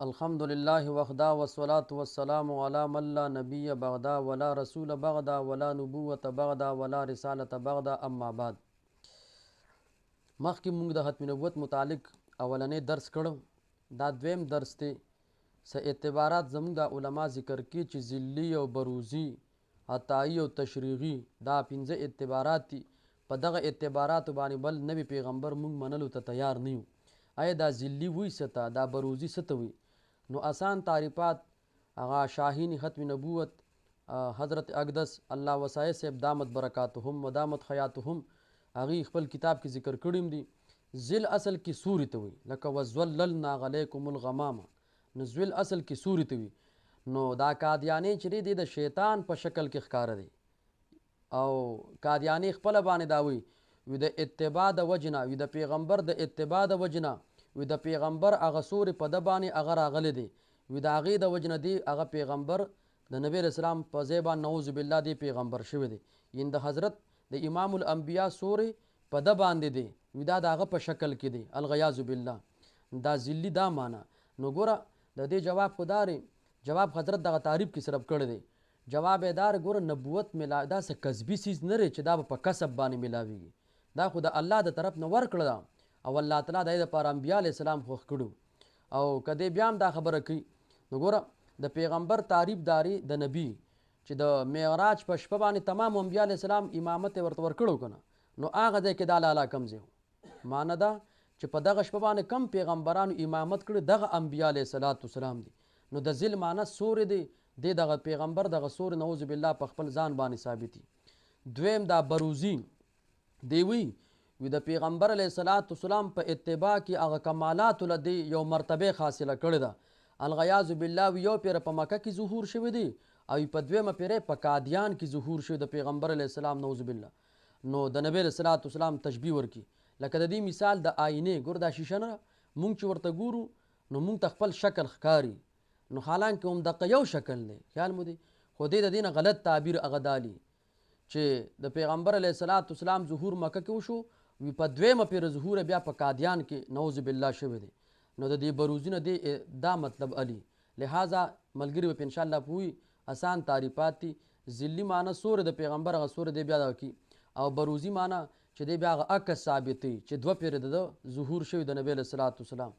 الحمد لله وحده والصلاة والسلام على من لا نبي بعده ولا رسول بعده ولا نبوة بعده ولا رسالة بعده، اما بعد. مخکې موږ د ختم نبوت متعلق اولنې درس کړو، دا دویم درس دی. څه اعتبارات زموږ د علما ذکر کړي چې ذلي او بروزي، عطایي او تشریغي، دا پنځه اعتبارات دي. په دغه اعتباراتو باندې بل نوي پیغمبر موږ منلو ته تیار نه یو. آیا دا ذلي وي څه ته، دا بروزي څه ته وي؟ نو اسان تعریفات هغه شاهین ختم نبوت حضرت اقدس الله وسایه صاحب دامت برکاتهم و دامت حیاتهم هغې خپل کتاب کې ذکر کړي دي. ذل اصل کې سوري ته وي، لکه وظللنا علیکم الغمامه، نو ذل اصل کې سوري ته وي. نو دا قادیانې چې دی د شیطان په شکل کې ښکاره دی، او قادیانې خپله باندې دا وایي وي د اتباع د وجې نه، وي د پیغمبر د اتباع د وجې نه، وي د پیغمبر هغه سورې په ده باندې هغه راغلی دی، وي د هغې د وجې نه دی هغه پیغمبر د نبی علیه السلام په ځای باندې نعوذ بالله دی پیغمبر شوی دی. یعنې د حضرت د امام الانبیا سورې په ده باندې دی، وي دا د هغه په شکل کې دی، الغیاذ بالله. دا ذلي دا معنا. نو ګوره د دې جواب خو دا دی، جواب حضرت دغه تعریف کې صرف کړی دی. جواب یې دا دی، ګوره نبوت ملا دا څه کسبي څیز نه دی چې دا به په کسب باندې ملاویږي، دا خو د الله د طرف نه ورکړه ده، او الله تعالی د دې لپاره انبیا علیه السلام خوښ کړو. او که دی بیا هم دا خبره کوي، نو ګوره د پیغمبر تعریف داري د نبی چې د معراج په شپه باندې تمام انبیا علیه السلام امامت یې ورته ورکړو که نه، نو هغه ځای کې دا لالا کم ځای و. معنی دا چې په دغه شپه باندې کم پیغمبرانو امامت کړي دغه انبیا علیه السلام دي. نو د ذل معنی سورې دی، دی دغه پیغمبر دغه سورې نعوذ بالله په خپل ځان باندې ثابتي. دویم دا بروزي دی وی وی د پیغمبر علیه السلام په اتباع کې هغه کمالاتو له دی یو مرتبه حاصله کړې ده. الغیاذ بالله وی یو پیر په مکه کې ظهور شوی دی، او په دویمه پیره په قادیان کې ظهور شوی د پیغمبر علیه السلام نعوذ بالله. نو د نبی علیه السلام تشبیه ورکي، لکه د دې مثال د آینې. ګور دا شیشه نه مونږ چې ورته ګورو نو مونږ ته خپل شکل ښکاري، نو حالانکه هم دقه یو شکل دی، خیال مو دی، خو دې د دې نه غلط تعبیر هغه دالي چې د پیغمبر علیه السلام ظهور مکه کې وشو، وی په دویمه پیر ظهور بیا په قادیان کې نعوذ بالله شوی دی. نو د دې بروزي نه دی دا مطلب علی. لہذا ملګري به په انشاءالله پوهوي، اسان تعریفات دي. ذلي معنی سورې د پیغمبر هغه سورې دی بیا دا کي، او بروزي معنی چې دی بیا هغه عکس ثابتوي چې دوه پیره د ده ظهور شوی د نبی علیه السلام.